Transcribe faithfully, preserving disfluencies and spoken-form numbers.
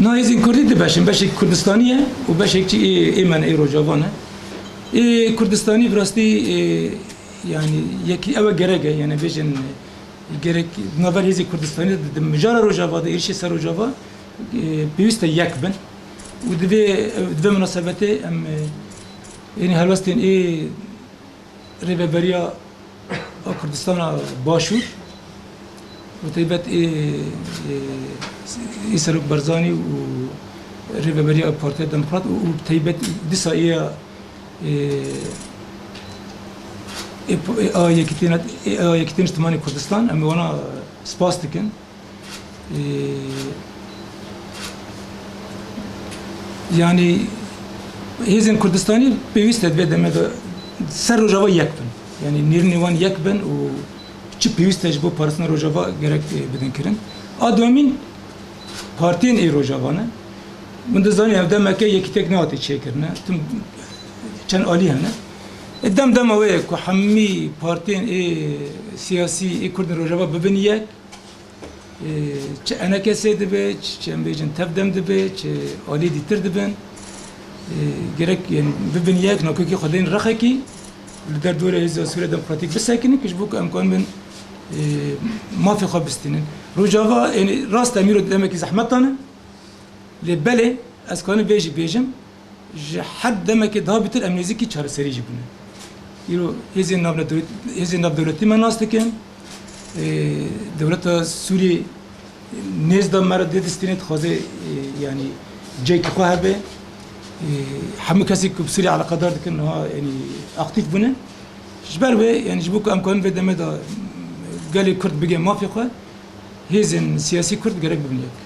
Na hêzên Kurdî du beş in, beşek Kurdistanî ye û beşek jî ê, ê me ne, ê Rojava ne. Ê Kurdistanî bi rastî, ê, yanî yekî ew e gerek e, yanî bêjin gerek di navber hêzên Kurdistanî de, di mijara Rojava de, êrişê ser Rojava, ê, pêwîst e yek bin. Û di vê, di vê minasebetê em, ê, yanî helwestên ê Rêveberiya a Kurdistana Başûr, bi taybet ê, ê, ê Serok Barzanî û Rêveberiya Partiya Demokrat û, û bi taybet dîsa ê, ê, ê, ê a Yekîtîna, ê a Yekîtîna Niştimanî Kurdistan, em wana spas dikin. Ee, yanî hêzên Kurdistanî pêwîst e di vê demê de ser Rojava yek bin. Yanî nêrînê wan yek bin û çi pêwîst e ji bo parastina Rojava gerek, e, bidin kirin. A duyemîn partiyên ê Rojava ne. Min dizanî ev demeke yekîtek nehate çêkirine. Tim çend alî hene. E, dem dema wê ye ku hemî partiyên ê siyasî ê Kurdên Rojava bibin yek. Ê, çi E N K S dibe, çi, çi em bêjin tev dem dibe, çi alî dîtir dibin. Ê, gerek, yanî, bibin yek, nakokî xwe deynin rexekî, li derdorê Hêza Sûriya Demokratîk bisekinin, ku ji bo ku em kanibin, ê, mafê xwe bistînin. Rojava, yanî, rast e, em îro demekî zehmet dane, lê belê, ez kanim vê jî bêjim, ji her demekê daha bêtir em nêzîkî çareserî jî bûne. Îro hêzên navnedewlet-, hêzên navdewletî me nas dikin. Ê, dewleta Sûriyê nêz da me re dê distînê dixwaze, ê, yanî cêkî xwe hebe. Ê, hemû kesê ku bi Sûriyê eleqedar dikin niha, yanî, aktîf bûne. Ji ber wê, yanî, ji bo ku em kanin vê demê de gelê Kurd bigê mafê xwe, hêzên siyasî Kurd gerek bibin yek.